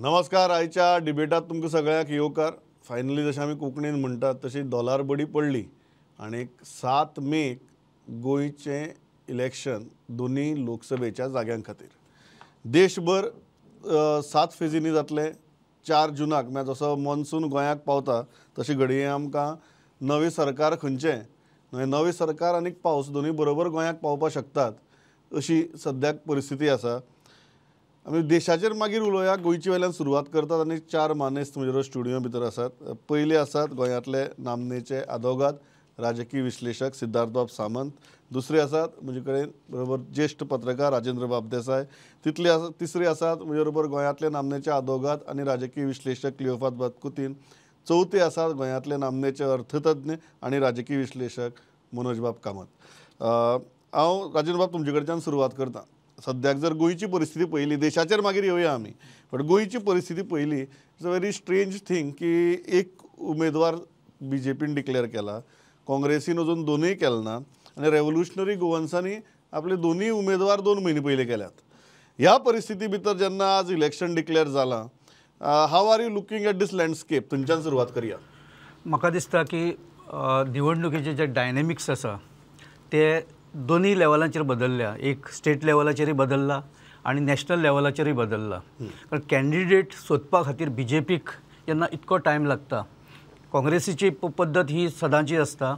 नमस्कार. आयच्या डिबेटात तुमकां सगळ्यांक येवकार. फायनली जशें आमी कोंकणीन म्हणटात तशी डॉलार बडी पडली आनी 7 मेक गोंयचें इलेक्शन दोनूय लोकसभेच्या जाग्यां खातीर देशभर 7 फेजींनी जातलें. 4 जुनाक म्हळ्यार जसो मॉन्सून गोंयाक पावता तशें घडये आमकां नवें सरकार खंयचें नवें सरकार आनी पावस दोनूय बरोबर गोंयाक पावपाक शकतात अशी सद्याक परिस्थिती आसा. आमी देशाचेर मागीर उलोवया, गोंयचे वयल्यान सुरवात करतात आनी 4 मानेस्त म्हजे स्टुडियो भितर आसात. पयले आसात गोंयांतले नामनेचे आदोगाद राजकीय विश्लेशक सिद्धार्थबाब सामंत, दुसरे आसात म्हजे कडेन बरोबर ज्येश्ठ पत्रकार राजेंद्रबाब देसाय, तितले आसा तिसरे आसात म्हजे बरोबर गोंयांतले नामनेचे आदोगाद आनी राजकीय विश्लेशक क्लियोफात कुतीन, चवथे आसात गोंयांतले नामनेचे अर्थतज्ञ आनी राजकीय विश्लेशक मनोजबाब कामत. हांव राजेंद्रबाब तुमचे कडच्यान सुरवात करता. सद्याक जर गोंयची परिस्थिती पळयली, देशाचेर मागीर येवया आमी, बट गोंयची परिस्थिती पळयली it's a very strange thing की एक उमेदवार बी जे पीन डिक्लेअर केला, काँग्रेसीन अजून दोनूय केले ना आनी रेवोल्युशनरी गोवन्सांनी आपले दोनूय उमेदवार 2 म्हयने पयलीं केल्यात. ह्या परिस्थिती भितर जेन्ना आज इलेक्शन डिक्लेअर जालां, how are you looking at this landscape? थंयच्यान सुरवात करया. म्हाका दिसता की निवडणुकेचे जे डायनेमिक्स आसा ते दोनूय लेवलांचेर बदलल्या. एक स्टेट लेवलाचेरूय बदलला आनी नॅशनल लेवलाचेरूय बदलला. कारण कॅन्डिडेट सोदपा खातीर बी जे पीक जेन्ना इतको टायम लागता, काँग्रेसीची पद्दत ही सदांची आसता,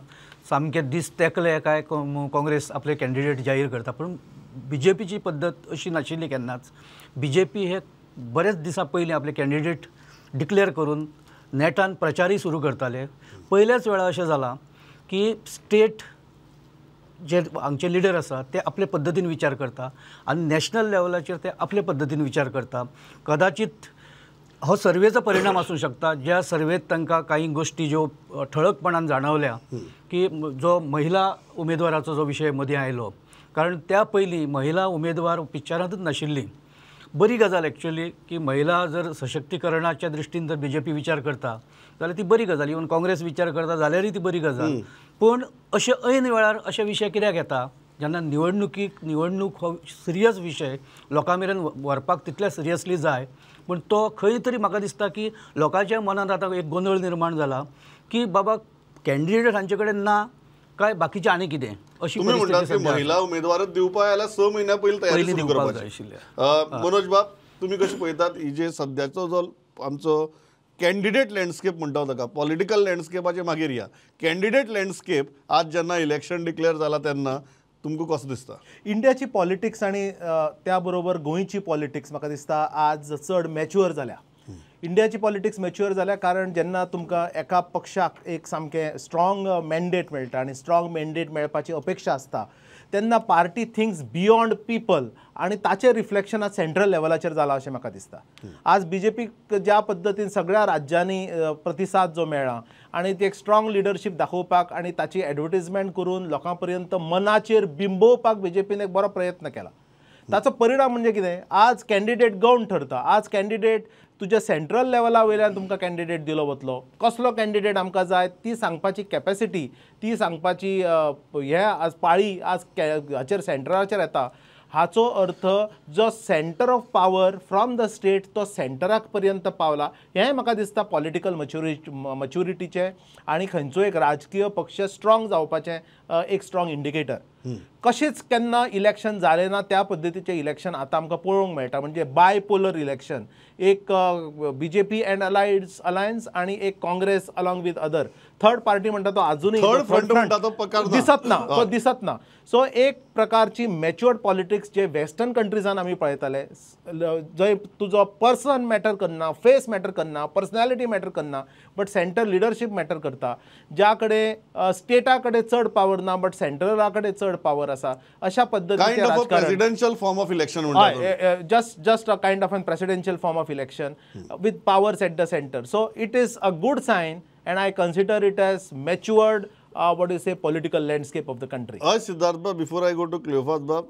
सामके दीस तेकले काय काँग्रेस आपले कॅन्डिडेट जाहीर करता. पूण बी जे पीची पद्दत अशी नाशिल्ली केन्नाच. बी जे पी हे बरेच दिसां पयलीं आपले कॅन्डिडेट डिक्लेअर करून नेटान प्रचारूय सुरू करताले. पयल्याच वेळार अशें जालां की स्टेट जे हांगचे लिडर आसा ते आपले पद्दतीन विचार करता आनी नॅशनल लेवलाचेर ते आपले पद्दतीन विचार करता. कदाचित हो सर्वेचो परिणाम आसूं शकता, ज्या सर्वेत तांकां कांय गोश्टी ज्यो ठळकपणान जाणवल्या की जो महिला उमेदवाराचो जो विशय मदीं आयलो, कारण त्या पयलीं महिला उमेदवार पिक्चरांतूच नाशिल्ली. बरी गजाल एक्चुअली की महिला जर सशक्तीकरणाच्या दृश्टीन जर बी जे पी विचार करता जाल्यार ती बरी गजाल, इवन काँग्रेस विचार करता जाल्यारूय ती बरी गजाल. पूण अशे ऐन वेळार अशे विशय कित्याक येता जेन्ना निवडणूक हो सिरियस विशय लोकां मेरेन व्हरपाक तितले सिरियसली जाय, पूण तो खंय तरी म्हाका दिसता की लोकांच्या मनांत आतां एक गोंदळ निर्माण जाला की बाबा कॅन्डिडेट हांचे कडेन ना काय बाकीचें आनी कितें. अशी म्हणटात महिला उमेदवारच दिवपा जाल्यार 6 म्हयन्या पयलीं तयारी सुरू करपाक जाय आशिल्ली. मनोज बाब, तुमी कशें पळयतात ही जे सद्याचो जो आमचो कॅन्डिडेट लँडस्केप म्हणटा ताका, पॉलिटिकल लँडस्केपाचे मागीर या, कॅन्डिडेट लँडस्केप आज जेन्ना इलेक्शन डिक्लेअर जाला तेन्ना तुमकां कसो दिसता? इंडियाची पॉलिटिक्स आनी त्या बरोबर गोंयची पॉलिटिक्स म्हाका दिसता आज चड मॅच्युअर जाल्या. इंडियाची पॉलिटिक्स मॅच्युअर जाल्या कारण जेन्ना तुमकां एका पक्षाक एक सामकें स्ट्रॉंग मॅन्डेट मेळटा आनी स्ट्रॉंग मॅन्डेट मेळपाची अपेक्षा आसता तेन्ना पार्टी थिंक्स बियॉन्ड पीपल आनी ताचें रिफ्लेक्शन आज सेंट्रल लेवलाचेर जालां अशें म्हाका दिसता. आज बी जे पीक ज्या पद्दतीन सगळ्या राज्यांनी प्रतिसाद जो मेळ्ळा आनी ती एक स्ट्रॉंग लिडरशीप दाखोवपाक आनी ताची एडवर्टीजमेंट करून लोकां पर्यंत मनाचेर बिंबोवपाक बी जे पीन एक बरो प्रयत्न केला. ताचो परिणाम म्हणजे कितें, आज कॅन्डिडेट गौण ठरता. आज कॅन्डिडेट तुज्या सेंट्रल लेवला वयल्यान तुमकां कॅन्डिडेट दिलो वतलो, कसलो कॅन्डिडेट आमकां जाय ती सांगपाची कॅपेसिटी, ती सांगपाची हे आज पाळी आज हाचेर सेंट्रलाचेर येता. हाचो अर्थ जो centre of power from the state तो सेंटराक पर्यंत पावला. हें म्हाका दिसता पॉलिटिकल मच्युरिटीचें आनी खंयचो एक राजकीय पक्ष स्ट्रॉंग जावपाचें एक स्ट्रॉंग इंडिकेटर. कशेंच केन्ना इलेक्शन जालें ना त्या पद्दतीचें इलेक्शन आतां आमकां पळोवंक मेळटा, म्हणजे बायपोलर इलेक्शन, एक B J P and alliance आनी एक Congress along with other third party म्हणटा तो आजुनूय दिसत ना, तो दिसत ना. सो एक प्रकारची मॅच्युअर्ड पॉलिटिक्स जे वेस्टर्न कंट्रीजान आमी पळयताले, जंय तुजो पर्सन मॅटर करना, फेस मॅटर करना, पर्सनॅलिटी मॅटर करना, बट सेंटर लिडरशीप मॅटर करता. ज्या कडेन स्टेटा कडेन चड पावर ना बट सेंट्रला कडेन चड पावर आसा, अशा पद्दतीचें presidential form of election, just a kind of an presidential form of election with powers at the centre. So it is a good sign and I consider it as matured what you say political landscape of the country. हय सिद्धार्थ बाब, before I go to Cleophas बाब,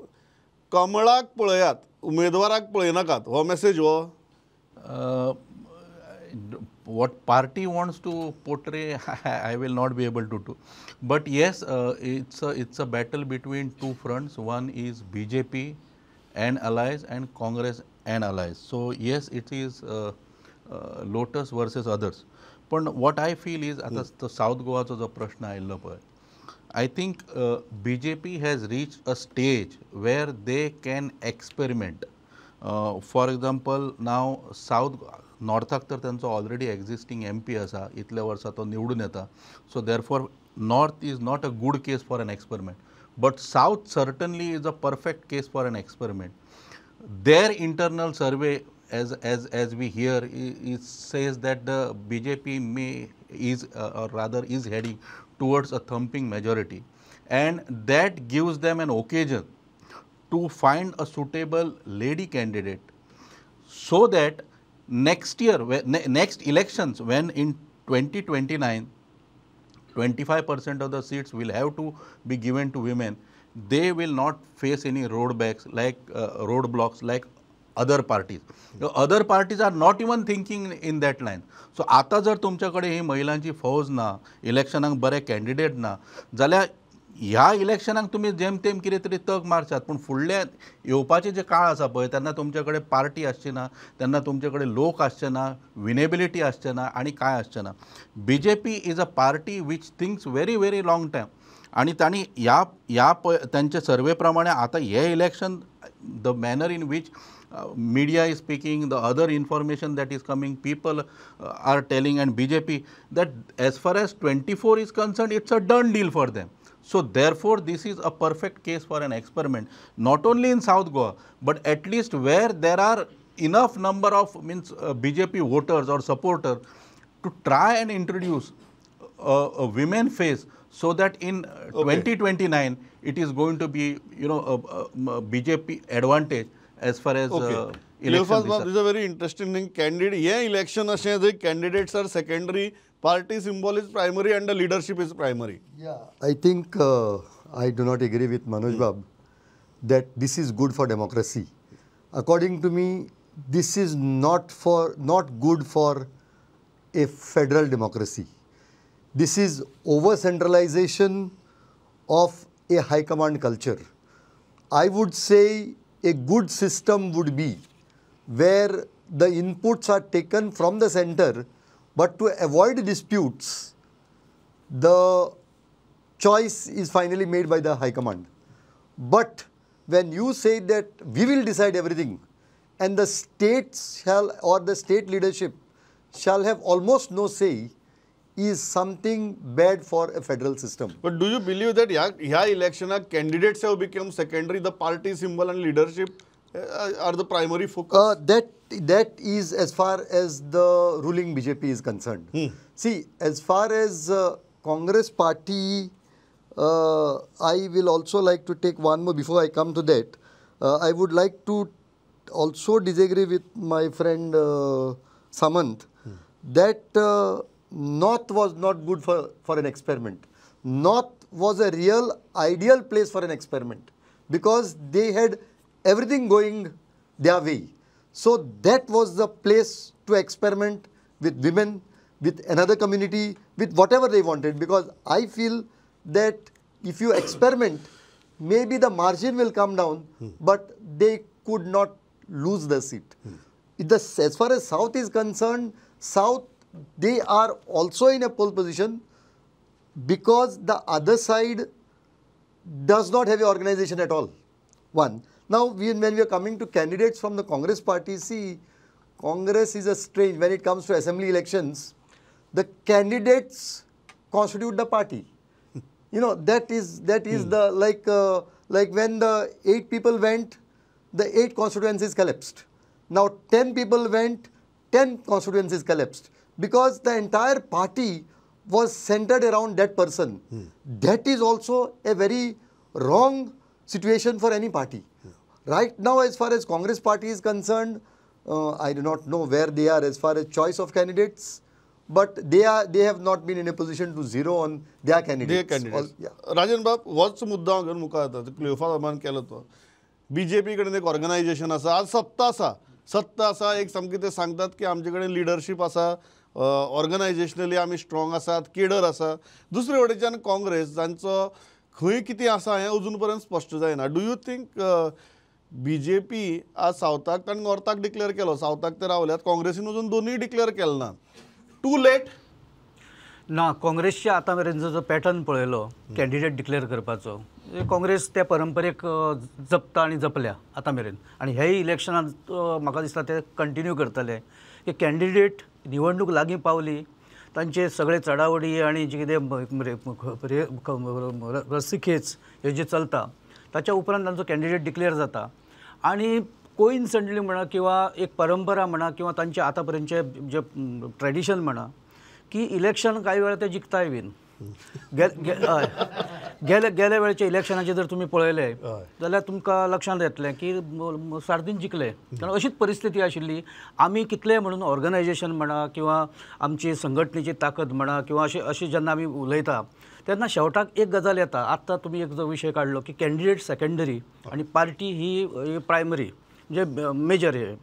कमळाक पळयात उमेदवाराक पळयनाकात हो message हो? What party wants to portray, I will not be able to do. But yes, it's a battle between two fronts. One is BJP and allies and Congress and allies. So yes, it is Lotus versus others. पण what I feel is आतां south गोवाचो जो प्रश्न आयिल्लो पळय, I think BJP has reached a stage where they can experiment. For example, now South नॉर्थाक तर तांचो already existing MP आसा, इतल्या वर्सां तो निवडून येता. So therefore north is not a good case for an experiment, but south certainly is a perfect case for an experiment. Their internal survey, as we hear, it says that the BJP may is or rather is heading towards a thumping majority, and that gives them an occasion to find a suitable lady candidate, so that next year, next elections, when in 2029, 25% of the seats will have to be given to women, they will not face any roadblocks like other parties. The other parties are not even thinking in that line. So आता जर तुमच्याकडे ही महिलांची फौज ना, इलेक्शनाक बरे candidate ना, जाल्यार ह्या इलेक्शनाक तुमी जेम तेम कितें तरी तग मारशात, पूण फुडल्या येवपाचे जे काळ आसा पळय तेन्ना तुमचे कडेन पार्टी आसची ना, तेन्ना तुमचे कडेन लोक आसचे ना, विनेबिलिटी आसचे ना आनी कांय आसचें ना. BJP is a party which thinks very very long time, आनी तांणी ह्या ह्या तांचे सर्वे प्रमाणे आतां हें election, the manner in which media is speaking, the other information that is coming, people are telling, and BJP that as far as 24 is concerned, it's a done deal for them. So therefore, this is a perfect case for an experiment, not only in South Goa, but at least where there are enough number of means BJP voters or supporters to try and introduce a women face, so that in 2029 it is going to be, you know, a BJP advantage as far as election. This is a very interesting thing. Candidate, yeah, election अशें जंय candidates are secondary, party symbol is primary and the leadership is primary. Yeah, I think I do not agree with Manoj Bab that this is good for democracy. According to me, this is not good for a federal democracy. This is over centralization of a high command culture. I would say a good system would be where the inputs are taken from the center, but to avoid disputes, the choice is finally made by the high command. But when you say that we will decide everything and the states shall, or the state leadership shall have almost no say, is something bad for a federal system. But do you believe that ह्या election candidates have become secondary, the party symbol and leadership are the primary focus? That is as far as the ruling BJP is concerned. See, as far as Congress party, I will also like to take one more before I come to that. I would like to also disagree with my friend Samant that North was not good for an experiment. North was a real ideal place for an experiment because they had everything going their way. So that was the place to experiment with women, with another community, with whatever they wanted, because I feel that if you experiment, maybe the margin will come down, but they could not lose the seat. As far as South is concerned, South, they are also in a pole position because the other side does not have an organization at all. One. Now, when we are coming to candidates from the Congress party, see, Congress is a strange, when it comes to assembly elections, the candidates constitute the party. You know, that is the, like when the 8 people went, the 8 constituencies collapsed. Now, 10 people went, 10 constituencies collapsed. Because the entire party was centered around that person. That is also a very wrong situation for any party. Right now, as far as Congress party is concerned, I do not know where they are as far as choice of candidates, but they have not been in a position to zero on their candidates. Their candidates. Rajan Bab, होच मुद्दा हांव घेवन मुखार येता, क्लियोफा बाबान केलो तो. BJP कडेन एक ऑर्गनायजेशन आसा, आज सत्ता आसा, सत्ता आसा, एक सामकी ते सांगतात की आमचे कडेन लिडरशीप आसा, ऑर्गनायजेशनली आमी स्ट्रॉंग आसात, केडर आसा. दुसरे वटेच्यान काँग्रेस जांचो खंय कितें आसा हें अजून पर्यंत स्पश्ट जायना. Do you think बीजेपी आज सावथाक आनी नॉर्थाक डिक्लेअर केलो, सावथाक ते रावल्यात, काँग्रेसीन अजून दोनूय डिक्लेअर केले ना. टू लेट ना. काँग्रेसच्या आतां मेरेन जो पॅटर्न पळयलो कॅन्डिडेट डिक्लेअर करपाचो, काँग्रेस त्या परंपरेक जपता आनी जपल्या आतां मेरेन, आनी हेय इलेक्शनात म्हाका दिसता ते कंटिन्यू करतले की कॅन्डिडेट निवडणूक लागीं पावली तांचे सगळे चडावडी आनी जे कितें रस्सीखेच हे जे चलता ताच्या उपरांत तांचो कॅन्डिडेट डिक्लेअर जाता. आनी कोइन्सिडंटली म्हणा किंवा एक परंपरा म्हणा किंवा तांचे आतां पर्यंतचे जे ट्रेडिशन म्हणा की इलेक्शन कांय वेळार ते जिखताय बीन. गेल्या वेळच्या इलेक्शनाचेर जर तुमी पळयलें जाल्यार तुमकां लक्षांत येतलें की सार्दीन जिखले, कारण अशीच परिस्थिती आशिल्ली. आमी कितले म्हणून ऑर्गनायजेशन म्हणा किंवा आमची संघटनेची ताकद म्हणा किंवा अशें अशें जेन्ना आमी उलयता तेन्ना शेवटाक एक गजाल येता. आत्तां तुमी एक जो विशय काडलो की कॅन्डिडेट सेकंडरी आनी पार्टी ही प्रायमरी म्हणजे मेजर, हे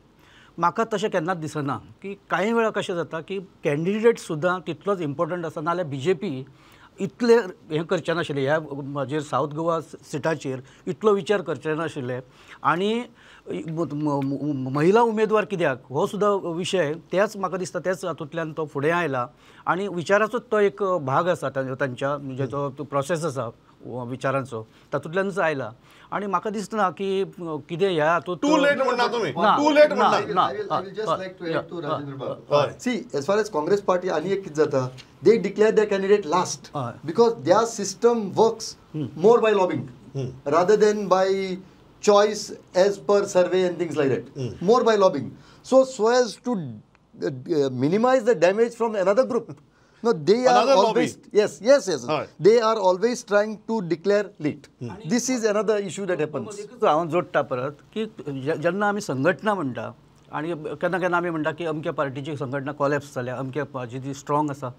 म्हाका तशें केन्नाच दिसना की कांय वेळा कशें जाता की कॅन्डिडेट सुद्दां तितलोच इम्पॉर्टंट आसा. नाजाल्यार बी जे पी इतले हें करचें नाशिल्लें, ह्या म्हाजेर सावथ गोवा सिटाचेर इतलो विचार करचे नाशिल्ले. आनी महिला उमेदवार कित्याक हो सुद्दां विशय त्याच म्हाका दिसता त्याच हातूंतल्यान तो फुडें आयला आनी विचाराचोच तो एक भाग आसा तांच्या म्हणजे जो प्रोसेस आसा विचारांचो तातूंतल्यानच आयला. आनी म्हाका दिसना की कितें ह्या हातूंत टू लेट म्हणटा तुमी, टू लेट म्हणटा. See, as far as Congress party आनी एक कितें जाता, they declare their candidate last because their system works more by lobbying rather than by choice as per survey and things like that, more by lobbying. So as to minimize the damage from another group. No, they another are always lobby. Yes. Right. They are always trying to declare late. This is another issue that happens. हांव जोडटा परत की जेन्ना आमी संघटना म्हणटा आनी केन्ना केन्ना आमी म्हणटा की अमक्या पार्टीची संघटना कॉलॅप्स जाल्या, अमक्या हाजी ती स्ट्रॉंग आसा,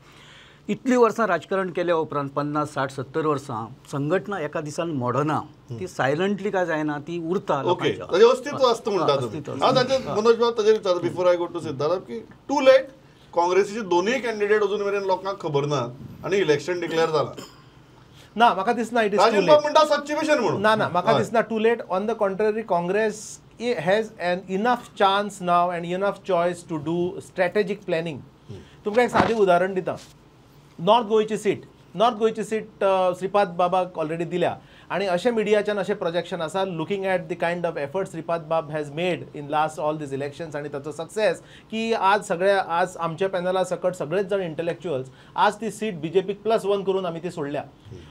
इतलीं वर्सां राजकारण केल्या उपरांत 50, 60, 70 वर्सां संघटना एका दिसान मोडना, ती सायलंटली काय जायना, ती उरता. ओके, ताजें अस्तित्व आसता म्हणटा तुमी. हांव ताचेर मनोज बाब ताजेर विचारता before I go to Siddharth की टू लेट काँग्रेसीचे दोनूय कॅन्डिडेट अजून मेरेन लोकांक खबर ना आनी इलेक्शन डिक्लेअर जाला ना. म्हाका दिसना it is too late म्हणटा सच्ची भशेन म्हणून ना ना, म्हाका दिसना too late. On the contrary, Congress has an enough chance now and enough choice to do strategic planning. तुमकां एक सादें उदाहरण दिता. नॉर्थ गोंयची सीट, नॉर्थ गोंयची सीट श्रीपाद बाबाक ऑलरेडी दिल्या आनी अशें मिडियाच्यान अशें प्रोजेक्शन आसा, looking at the kind of effort Shripad Bab has made in last all these elections आनी ताचो सक्सेस की आज सगळे, आज आमच्या पॅनला सकट सगळेच जाण इंटलेक्च्युअल्स आज ती सीट बीजेपीक +1 करून आमी ती सोडल्या.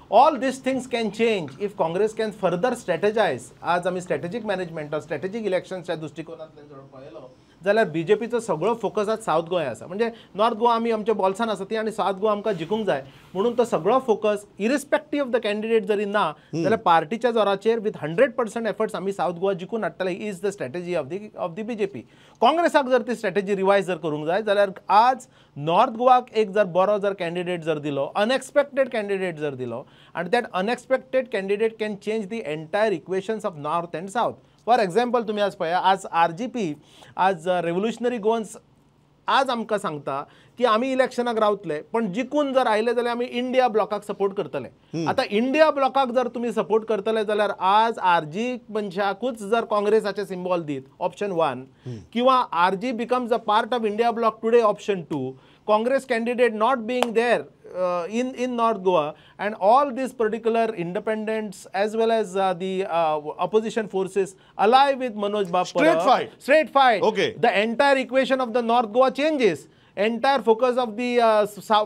All these things can change if Congress can further strategise. आज आमी स्ट्रॅटेजीक मॅनेजमेंट, स्ट्रॅटेजीक इलेक्शन्सच्या दृश्टिकोनांतल्यान जर पळयलो जाल्यार बीजेपीचो सगळो फोकस आज सावथ गोंय आसा. म्हणजे नॉर्थ गोवा आमी आमच्या बोल्सान आसा ती आनी सावथ गोवा आमकां जिखूंक जाय म्हणून तो सगळो focus irrespective of the candidate जरी ना जाल्यार पार्टीच्या जोराचेर विथ 100% एफर्ट्स आमी सावथ गोवा जिखून हाडटले is the strategy of the BJP. काँग्रेसाक जर ती स्ट्रॅटेजी रिवायज जर करूंक जाय जाल्यार आज नॉर्थ गोवाक एक जर बरो जर कॅन्डिडेट जर दिलो, अनएक्सपेक्टेड कॅन्डिडेट जर दिलो, आनी that unexpected candidate can change the entire equations of north and south. For example तुमी आज पळया, आज RGP, आज रेव्होल्युशनरी गोवन्स आज आमकां सांगता की आमी इलेक्शनाक रावतले पण जिखून जर आयले जाल्यार आमी इंडिया ब्लॉकाक सपोर्ट करतले. आतां इंडिया ब्लॉकाक जर तुमी सपोर्ट करतले जाल्यार आज RG मनशाकूच जर काँग्रेसाचे सिम्बॉल दीत ऑप्शन 1, किंवा RG becomes a part of India bloc today option 2, Congress candidate not being there in North Goa, and all these particular independents as well as the opposition forces ally with Manoj Bab. Straight fight. Straight fight. Okay. The entire equation of the North Goa changes. Entire focus of the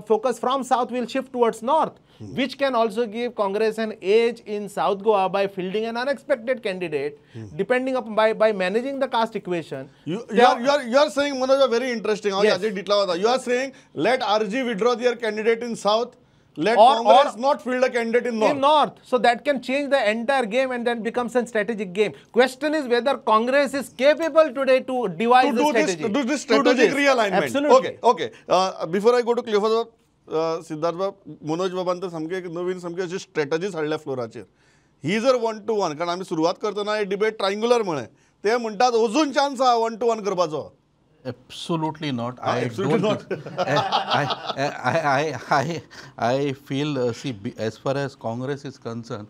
focus from South will shift towards North, which can also give Congress an edge in South Goa by fielding an unexpected candidate, depending upon by managing the caste equation. You are saying, Manoj, very interesting. Yes. You are saying let RG withdraw their candidate in South, let Congress not field a candidate in North. In North. So that can change the entire game and then becomes a strategic game. Question is whether Congress is capable today to devise the strategy. To do this strategic realignment. Absolutely. Okay. Okay. Before I go to Cleophas, Siddharth बाब, मनोज बाबान तर सामकी एक नवीन सामकी अशी स्ट्रॅटजीच हाडल्या फ्लोराचेर. ही जर 1 to 1, कारण आमी सुरवात करतना हे डिबेट ट्रायंगुलर म्हळें, ते म्हणटात अजून चान्स आहा 1 to 1 करपाचो. Absolutely not. I absolutely not. I feel, see, as far as Congress is concerned,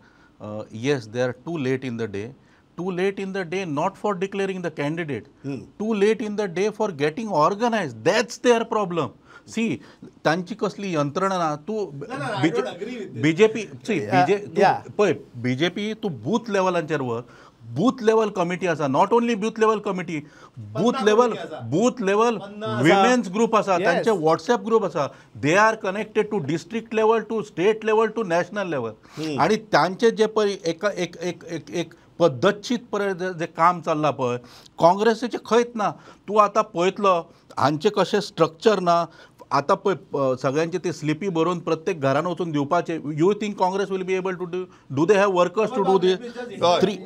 yes, they are too late in the day Too late in the day not for declaring the candidate, too late in the day for getting organized. That's their problem. See, तांची कसली यंत्रणा ना. तूं BJP पळय, BJP तूं booth लेवलांचेर वर, booth level committee आसा, not only booth level committee, booth level women's group आसा, तांचे वॉट्सएप ग्रुप आसा, they are connected to district level, to state level, to national level. आनी तांचे जे पळय एका एक एक एक एक पद्दतशीर पळय जे काम चल्लां पळय काँग्रेसीचें खंयच ना. तूं आतां पळयतलो हांचें कशें स्ट्रक्चर ना. आतां पळय सगळ्यांचे ते स्लिपी बरोवन प्रत्येक घरान वचून दिवपाचे. You think Congress will be able to do? Do they have workers to do this? Three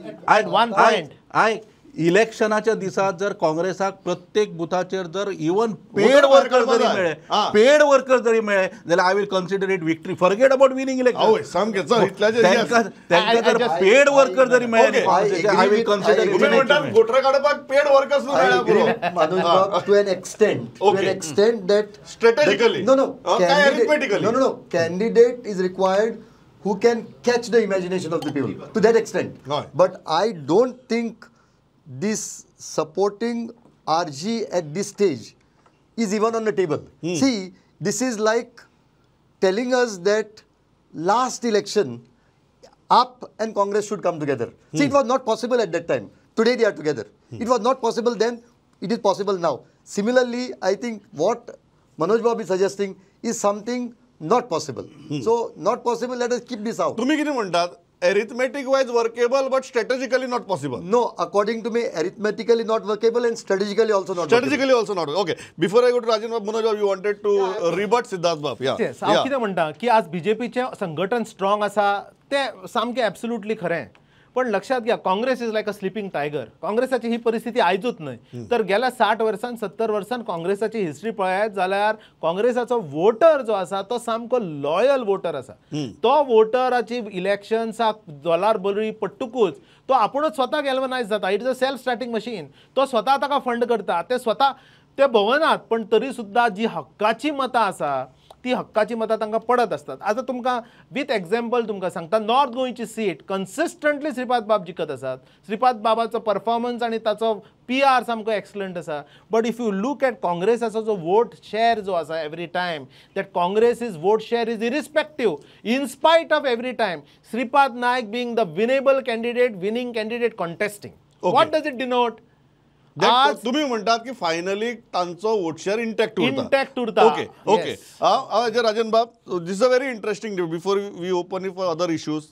one point आयक, इलेक्शनाच्या दिसा जर काँग्रेसाक प्रत्येक बुथाचेर जर इवन पेड वर्कर जरी मेळ्ळे, पेड वर्कर जरी मेळ्ळे जाल्यार I will consider it victory. Forget about winning election. तांकां जर पेड वर्कर जरी मेळ्ळे I will consider it. Voter काडपाक paid workers to an extent, to an extent that strategically no no no no candidate is required who can catch the imagination of the people to that extent. But I don't think this supporting RG at this stage is even on the table. See, this is like telling us that last election, AAP and Congress should come together. See, it was not possible at that time. Today they are together. It was not possible then, it is possible now. Similarly, I think what Manoj Babu is suggesting is something not possible. So, not possible, let us keep this out. Tumhi kite म्हणतात? Arithmetic wise workable but strategically not possible. No, according to me, arithmetically not workable and strategically also not strategically workable. Also not. Okay, before I go to Rajan Bab, Manoj Bab, you wanted to rebut Siddharth Bab. Yeah. Yes, हांव कितें म्हणटा की आज बीजेपीचें संघटन strong आसा तें सामकें absolutely खरें, पण लक्षात घ्या Congress is like a sleeping tiger. काँग्रेसाची ही परिस्थिती आयजूच न्हय तर गेल्या 60 वर्सान 70 वर्सान काँग्रेसाची हिस्ट्री पळयत जाल्यार काँग्रेसाचो वोटर जो आसा तो सामको लॉयल वोटर आसा. तो वोटराची इलेक्शन्साक डॉलर बरी पडटकूच तो आपुणूच स्वता गॅल्वनायज जाता. It is a self starting machine. तो स्वता ताका फंड करता, ते स्वता ते भोंवनात, पण तरी सुद्दां जी हक्काची मतां आसा ती हक्काची मतां तांकां पडत आसतात. आतां तुमकां विथ एग्जाम्पल तुमकां सांगता, नॉर्थ गोंयची सीट कन्सिस्टंटली श्रीपाद बाब जिखत आसात. श्रीपाद बाबाचो परफॉर्मन्स आनी ताचो पी आर सामको एक्सलंट आसा. But if you look at काँग्रेसाचो जो वोट शेर जो आसा every time, that Congress is vote share is irrespective in spite of every time Shripad Naik being the winnable candidate, winning candidate contesting. What does it denote? तुम्ही म्हणतात की finally तांचो vote share intact उरता. Intact उरता. Okay okay. Rajan Bab, this is a very interesting before we open it for other issues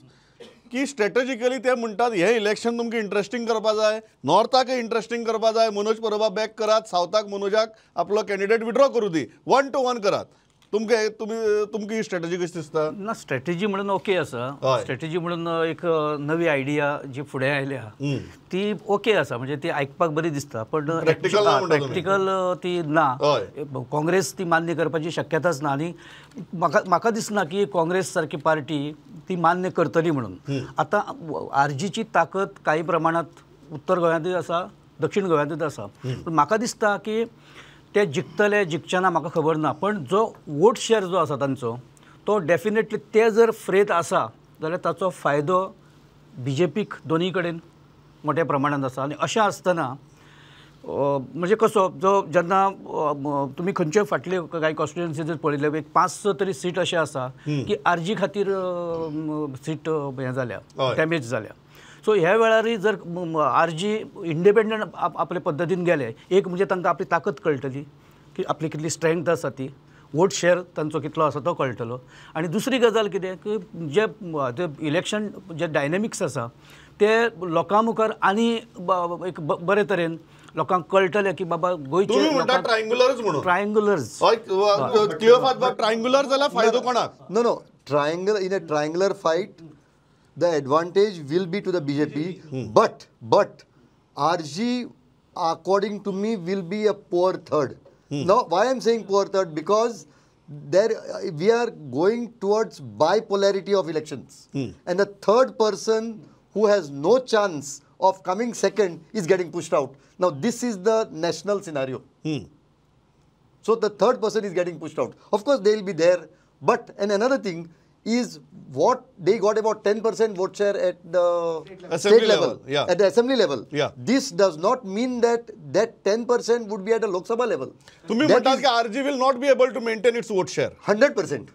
की strategically ते म्हणटात हे इलेक्शन तुमकां इंट्रस्टिंग करपा जाय, नॉर्थाक इंट्रस्टिंग करपा जाय, मनोज परबा बॅक करात, सावथाक मनोजाक आपलो कॅन्डिडेट विड्रॉ करूं दी, 1 to 1 करात. तुमकां तुमी तुमकां ही स्ट्रॅटेजी कशी दिसता? ना, स्ट्रॅटेजी म्हणून ओके आसा. स्ट्रॅटेजी म्हणून एक नवी आयडिया जी फुडें आयल्या ती ओके आसा, म्हणजे ती आयकपाक बरी दिसता, पण प्रॅक्टिकल ती ना. काँग्रेस ती मान्य करपाची शक्यताच ना आनी म्हाका दिसना की काँग्रेस सारकी पार्टी ती मान्य करतली म्हणून. आतां आरजीची ताकद काही प्रमाणात उत्तर गोंयांतूय आसा, दक्षिण गोंयांतूय आसा, पूण म्हाका दिसता की ते जिखतले जिखचे ना म्हाका खबर ना, पण जो वोट शेअर जो आसा तांचो तो डेफिनेटली ते जर फ्रेत आसा जाल्यार ताचो फायदो बीजेपीक दोनूय कडेन मोठ्या प्रमाणांत आसा. आनी अशें आसतना म्हणजे कसो जो जेन्ना तुमी खंयच्यो फाटल्यो कांय कॉन्स्टिट्युएन्सी जर पळयल्यो एक 5-6 तरी सीट अशें आसा की आरजी खातीर सीट हें जाल्या, डॅमेज जाल्या. सो ह्या वेळारय जर आरजी इंडिपेंडंट आपले पद्दतीन गेले, एक म्हणजे तांकां आपली ताकद कळटली की आपली कितली स्ट्रेंथ आसा ती, वोट शेअर तांचो कितलो आसा तो कळटलो. आनी दुसरी गजाल कितें की जे इलेक्शन जे डायनेमिक्स आसा ते लोकां मुखार आनी एक बरे तरेन लोकांक कळटलें की बाबा गोंयचे ट्रायंगुलरच म्हणून ट्रायंगुलर्स ट्रायंगुलर जाल्यार फायदो कोणाक? No no, triangle in a triangular fight the advantage will be to the BJP, but RG, according to me, will be a poor third. Now, why I am saying poor third? Because there we are going towards bipolarity of elections, and the third person who has no chance of coming second is getting pushed out. Now, this is the national scenario. So, the third person is getting pushed out. Of course, they will be there, but and another thing, is what they got about 10% vote share at the state level, yeah. At the assembly level. Yeah. This does not mean that that 10% would be at a Lok Sabha level. तुम्ही म्हणतात की RG will not be able to maintain its vote share. 100%.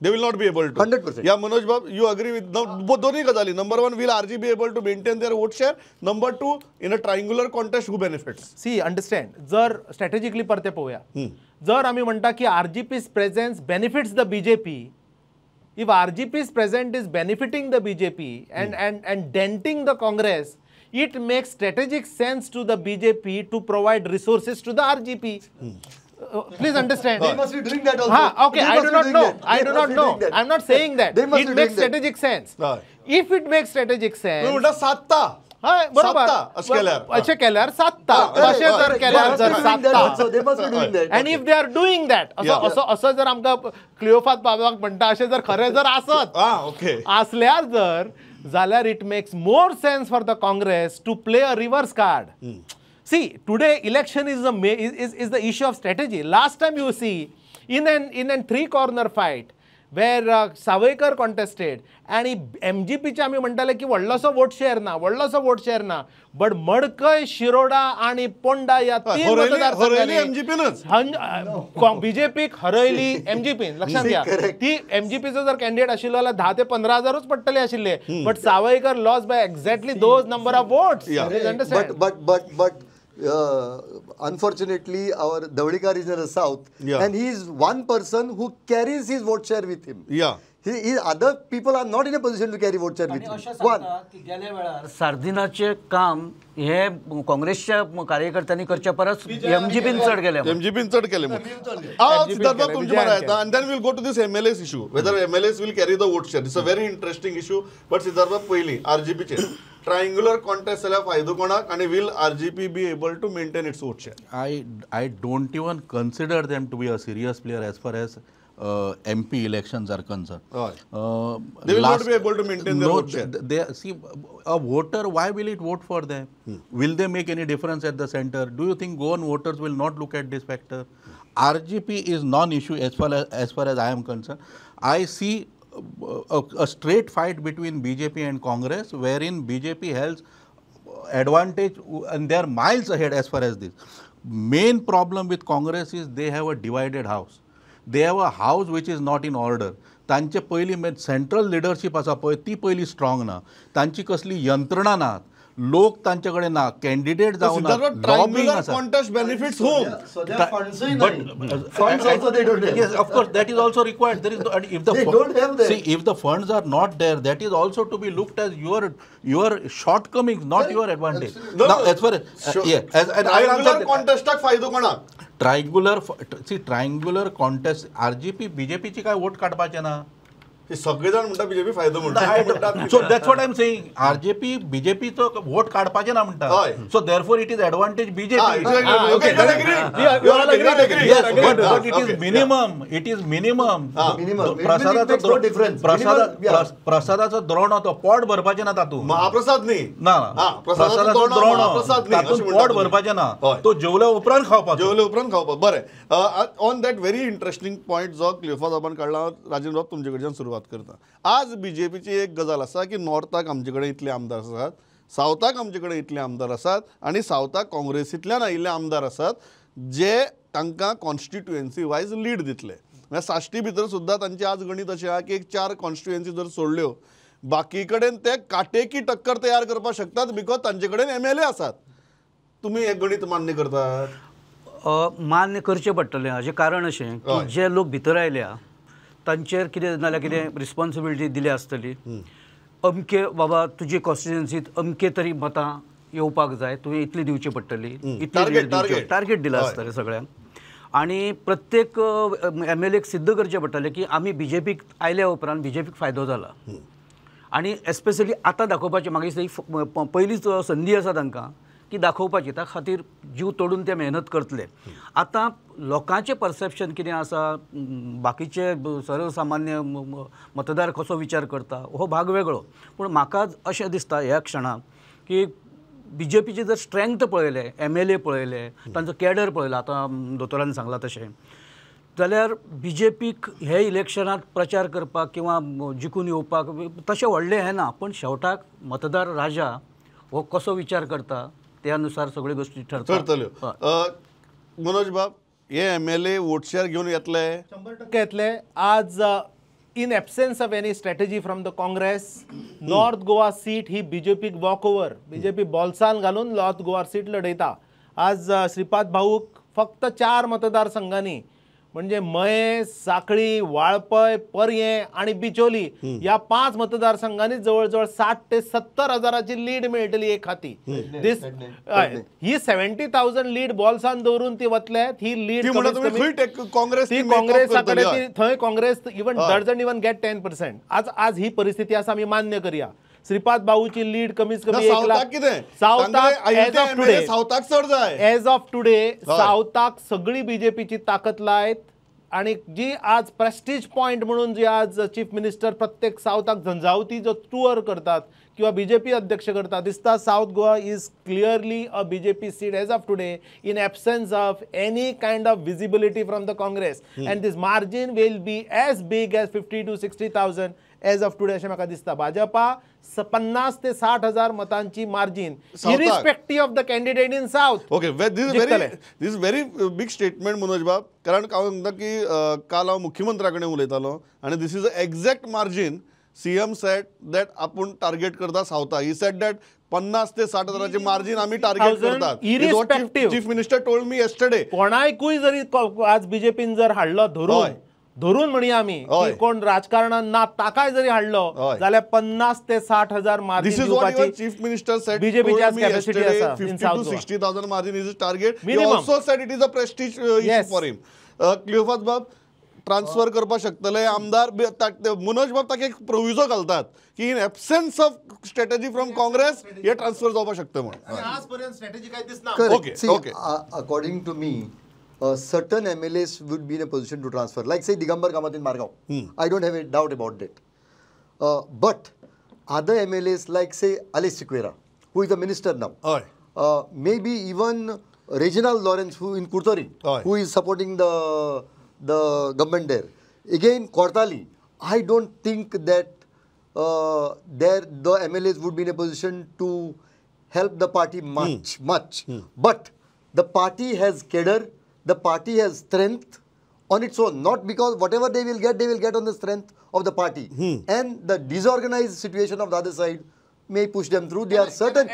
They will not be able to. 100%. Yeah, Manoj Bab, you agree with दोन्ही गजाली. Number one, will RG be able to maintain their vote share? Number two, in a triangular contest, who benefits? See, understand. जर strategically परते पळोवया, जर आमी म्हणटा की RGP's presence benefits the BJP, if RGP's presence is benefiting the BJP and denting the Congress, it makes strategic sense to the BJP to provide resources to the RGP. Please understand. They must be doing that also. Ha, okay, I do not know. I do not know. I am not saying that. It makes strategic sense. If it makes strategic sense. साधता. हय, बरोबर. अशें केल्यार साधता. अशें जर केल्यार जर साधता. And if they are doing that, असो असो जर आमकां क्लियोफात बाबाक म्हणटा अशें जर खरें जर आसत आसल्यार जर जाल्यार it makes more sense for the Congress to play a reverse card. See, today election is the is the issue of strategy. Last time you see in an three corner fight where Sawaikar contested आणि MGP चे आमी म्हणटाले की व्हडलोसो vote share ना, व्हडलोसो vote share ना, but मडकय, शिरोडा आणि पोंडा ह्या तीन मतदारसंघांनी बीजेपीक हरयली एमजीपीन. लक्षात घ्या, ती एमजीपीचो जर कॅन्डिडेट आशिल्लो जाल्यार 10 ते 15 हजारूच पडटले आशिल्ले, but Sawaikar loss by exactly those number of votes. But unfortunately, our Dhavalikar is in the south, yeah. And he is one person who carries his vote share with him. Yeah. He, other people are not in a position to carry vote share with him. One. गेल्या वेळार सार्दिनाचे काम हे काँग्रेसच्या कार्यकर्त्यांनी करच्या परस एमजीपीन चड केले. एमजीपीन चड केले. सिद्धार्थ तुमच्या मनात येता. And then we'll go to this MLAs issue, whether MLAs will carry the vote share. It's a very interesting issue. But Siddharth पयलीं आरजीपीचे ट्रायंग्युलर कॉन्टेस्ट जाल्यार फायदो कोणाक आनी will RGP be able to maintain its vote share? I don't even consider them to be a serious player as far as MP elections are concerned. They will not be able to maintain their vote share. They, see, a voter, why will it vote for them? Will they make any difference at the center? Do you think Goan voters will not look at this factor? RGP is non-issue as far as I am concerned. I see a straight fight between BJP and Congress, wherein BJP has advantage and they are miles ahead as far as this. Main problem with Congress is they have a divided house. They have a house which is not in order. तांचे पयली central leadership आसा पळय ती पयली strong ना, तांची कसली यंत्रणा ना, लोक तांचे कडेन ना, कॅन्डिडेट जावं ना, लॉबिंग आसा. Contest benefits whom? Funds also they don't have. Yes, of course, that is also required. There is no, if the they don't have that. See, if the funds are not there, that is also to be looked as your shortcomings, not your advantage. No, now, as far as yeah, as and I will answer contestak फायदो कोणाक? Triangular, see, triangular contest RGP बीजेपीची काय vote काडपाचे ना, सगळे जाण म्हणटा BJP फायदो म्हणटा. So that's what I am saying, RJP बीजेपीचो vote काडपाचे ना म्हणटा. So therefore it is advantage BJP. But it is minimum, it is minimum. प्रसादाचो प्रसादाचो द्रोणो तो पोट भरपाचें ना तातूंत. महाप्रसाद न्ही ना, प्रसादाचो द्रोणो तातूंत पोट भरपाचें ना, तो जेवल्या उपरांत खावपाक, जेवल्या उपरांत खावपाक. बरें, on that very interesting point जो क्लियोफास बाबान काडला, राजेंद्र बाब तुमचे कडच्यान सुरवात करता. आज बीजेपीची एक गजाल आसा की नॉर्थाक आमचे कडेन इतले आमदार आसात, सावथाक आमचे कडेन इतले आमदार आसात आनी सावथाक काँग्रेसींतल्यान आयिल्ले आमदार आसात जे तांकां कॉन्स्टिट्युएन्सी वायज लीड दितले. म्हळ्यार साश्टी भितर सुद्दां तांची आज गणीत अशें आहा की एक 4 कॉन्स्टिट्युएन्सी जर सोडल्यो बाकी कडेन ते काटेकी टक्कर तयार करपाक शकतात because तांचे कडेन MLA आसात. तुमी हें गणीत मान्य करतात? मान्य करचें पडटलें. हाचें कारण अशें की जे लोक भितर आयल्या तांचेर कितें नाल्यार कितें रिस्पॉन्सिबिलिटी दिल्या आसतली. अमके बाबा तुजी कॉन्स्टिट्युएन्सीत अमके तरी मतां येवपाक जाय, तुवें इतली दिवची पडटली, इतली टार्गेट दिलां आसतलें सगळ्यांक. आनी प्रत्येक MLA सिद्ध करचें पडटलें की आमी बीजेपीक आयल्या उपरांत बीजेपीक फायदो जाला. आनी एस्पेशली आतां दाखोवपाचें म्हाका दिसता ही पयलीच संदी आसा तांकां की दाखोवपाची, त्या खातीर जीव तोडून ते मेहनत करतले. आतां लोकांचें परसेप्शन कितें आसा, बाकीचे सर्वसामान्य मतदार कसो विचार करता हो भाग वेगळो, पूण म्हाका अशें दिसता ह्या क्षणाक की बीजेपीची जर स्ट्रेंथ पळयलें, MLA पळयले, तांचो कॅडर पळयलो, आतां दोतोरान सांगलां तशें, जाल्यार बी जे पीक हे इलेक्शनात प्रचार करपाक किंवा जिखून येवपाक तशें व्हडलें हें ना, पण शेवटाक मतदार राजा हो कसो विचार करता त्या नुसार सगळ्यो गोश्टी ठरतल्यो. मनोज बाब, हे MLA vote share घेवन येतले? 100% येतले. आज in absence of any strategy from the Congress, North Goa seat he बीजेपीक walk over, BJP बोल्सान घालून नॉर्थ गोवा सीट लढयता. आज श्रीपाद भाऊक फक्त 4 मतदारसंघांनी म्हणजे मये, साखळी, वाळपय, पर्यें आनी बिचोली ह्या 5 मतदारसंघांनी जवळ जवळ 60 ते 70 हजाराची लीड मेळटली एक हाती. दीस ही 70,000 लीड बॉल्सान दवरून ती वतले. ही लीड ती काँग्रेसा कडेन, थंय Congress even doesn't even get 10%. आज आज ही परिस्थिती आसा, आमी मान्य करया. श्रीपाद भाऊची लीड कमीत कमी 1 लाख. सावथाक एज ऑफ टुडे, सावथाक चड जाय. एज ऑफ टुडे सावथाक सगळी बीजेपीची ताकद लायत आणि जी आज प्रेस्टीज पॉयंट म्हणून जी आज चीफ मिनिस्टर प्रत्येक सावथाक झंझावती जो टूर करतात किंवा बीजेपी अध्यक्ष करतात, दिसता South Goa is clearly a BJP seat as of today in absence of any kind of visibility from the Congress, and this margin will be as big as 50 to 60,000 as of today अशें म्हाका दिसता. भाजपा 50 ते 60 हजार मतांची margin irrespective of the candidate in south. Okay, this very big statement Manoj बाब, कारण हांव सांगता की काल हांव मुख्यमंत्र्या कडेन उलयतालो आनी this is a exact margin CM said that आपूण टार्गेट करता सावथाक. He said that 50 ते 60 हजाराची मार्जिन आमी टार्गेट करतात. Chief minister told me yesterday. कोणाकूय जरी आज बीजेपीन जर हाडलो धरून धरून म्हणया आमी की कोण राजकारणान ना ताकाय जरी हाडलो जाल्यार 50 ते 60 हजार मार्जिन दिवपाची चीफ मिनिस्टर सेड बीजेपीची आज कॅपॅसिटी आसा. 50 to 60,000 margin is target. He also said it is a prestige issue for him. Cleophas बाब, ट्रान्सफर करपाक शकतले आमदार. मनोज बाब ताका एक प्रोविजो घालतात की in absence of strategy from Congress हे ट्रान्सफर जावपाक शकता म्हणून. आजपर्यंत स्ट्रॅटेजी काय दिसना. Okay okay, according to me certain MLAs would be in a position to transfer. Like say Digambar Kamat in Margao. I don't have a doubt about that. But other MLAs like say Alex Sequeira, who is a minister now. Maybe even Reginald Lawrence, who in Kurtori, who is supporting the government there. Again, Kortali. I don't think that there the MLAs would be in a position to help the party much, much. But the party has cadre. The party has strength on its own, not because whatever they will get on the strength of the party. And the disorganized situation of the other side may push them through. They are certain,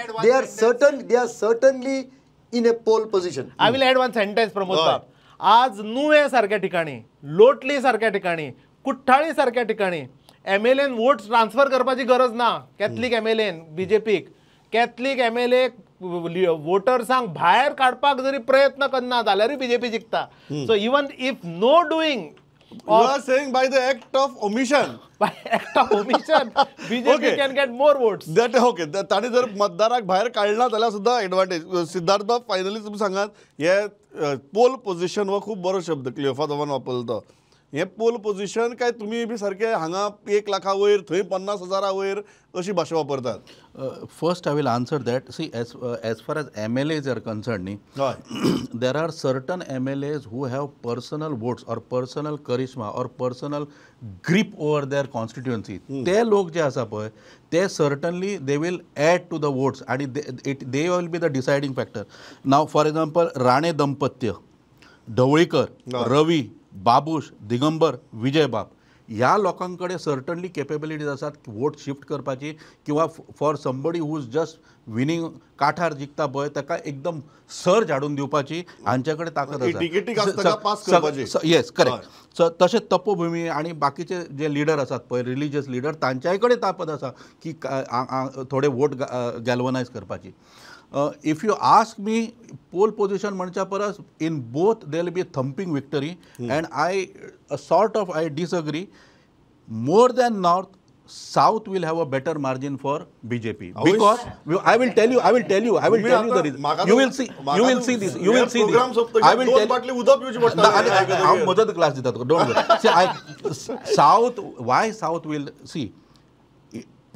they are certainly in a pole position. I will add one sentence, Pramod बाब. आज नुवे सारख्या ठिकाणी, लोटली सारख्या ठिकाणी, कुठ्ठाळी सारख्या ठिकाणी MLA vote transfer करपाची गरज ना. कॅथलीक MLA बीजेपीक, कॅथलीक MLA वोटर्सांक भायर काडपाक जरी प्रयत्न करना जाल्यारूय BJP जिखता. So even if no doing, you are saying by the act of omission, by act of omission BJP can get more votes. That okay. ताणी जर मतदाराक भायर काडला जाल्यार सुद्दां एडवांटेज. सिद्धार्थ बाब, फायनली तुमी सांगात, हे पोल पोझिशन हो खूब बरो शब्द क्लियोफास बाबान वापरलो तो. हे पोल पोझिशन काय तुमी बी सारखे हांगा 1 लाखा वयर थंय 50 हजारा वयर अशी भाशा वापरतात? First I will answer that. See, as far as MLAs are concerned न्ही, there are certain MLAs who have personal votes or personal charisma or personal grip over their constituency. ते लोक जे आसा पळय ते certainly they will add to the votes आनी they will be the deciding factor. Now for example Rane दंपत्य, Dhavalikar, Ravi, Babush, Digambar, Vijay बाब ह्या लोकां कडेन सर्टनली केपेबिलिटीज आसात वोट शिफ्ट करपाची किंवा for somebody who is just winning काठार जिखता पळय ताका एकदम सर्ज हाडून दिवपाची हांचे कडेन ताकद आसा. Yes, correct. सो तशें तपोभुमी आनी बाकीचे जे लिडर आसात पळय रिलिजियस लिडर तांच्याय कडेन ताकद आसा की थोडे वोट गॅल्वनायज करपाची. If you ask me, pole position म्हणच्या परस in both there will be a thumping victory. And I sort of I disagree. More than north, south will have a better margin for BJP. Because I will tell you the reason. You will see, you will see this, you will see this. I will tell you. हांव मदत class दिता तुका, don't worry. See, south, why south will see?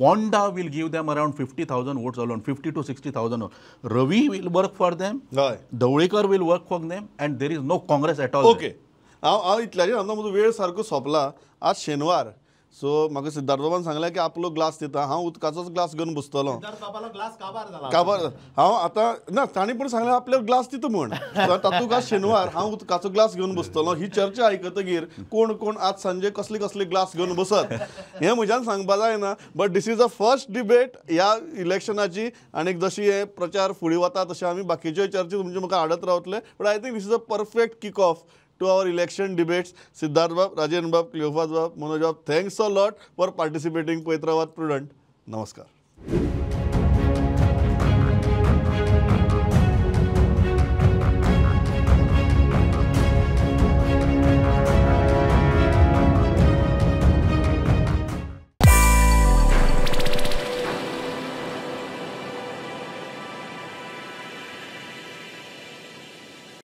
Ponda will give them around 50,000 votes alone, 50 to 60,000 votes. Ravi will work for them, Dhavalikar will work for them, and there is no Congress at all. Okay. हांव हांव इतल्याचेर सांगता, म्हजो वेळ सारको सोंपला. आज शेनवार, so म्हाका सिद्धार्थ बाबान सांगलें की आपलो ग्लास दिता, हांव उदकाचोच ग्लास घेवन बसतलो. बाबालो ग्लास काबार जाला. काबार हांव आतां ना, तांणी पण सांगलें आपल्याक ग्लास दिता म्हण. तातूंत आज शेनवार हांव उदकाचो ग्लास घेवन बसतलो. ही चर्चा आयकतगीर कोण कोण आज सांजे कसले कसले ग्लास घेवन बसत हें म्हज्यान सांगपा जायना. But this is a first debate ह्या इलेक्शनाची, आनी जशी हे प्रचार फुडें वता तशें आमी बाकीच्यो चर्चा तुमचे मुखार हाडत रावतले. But I think this is a perfect kick off to our election debates. Siddharth Bab, Rajen Bab, Cleophas Bab, Manoj Bab, thanks a lot for participating. पळयत रावात प्रुडंट. नमस्कार.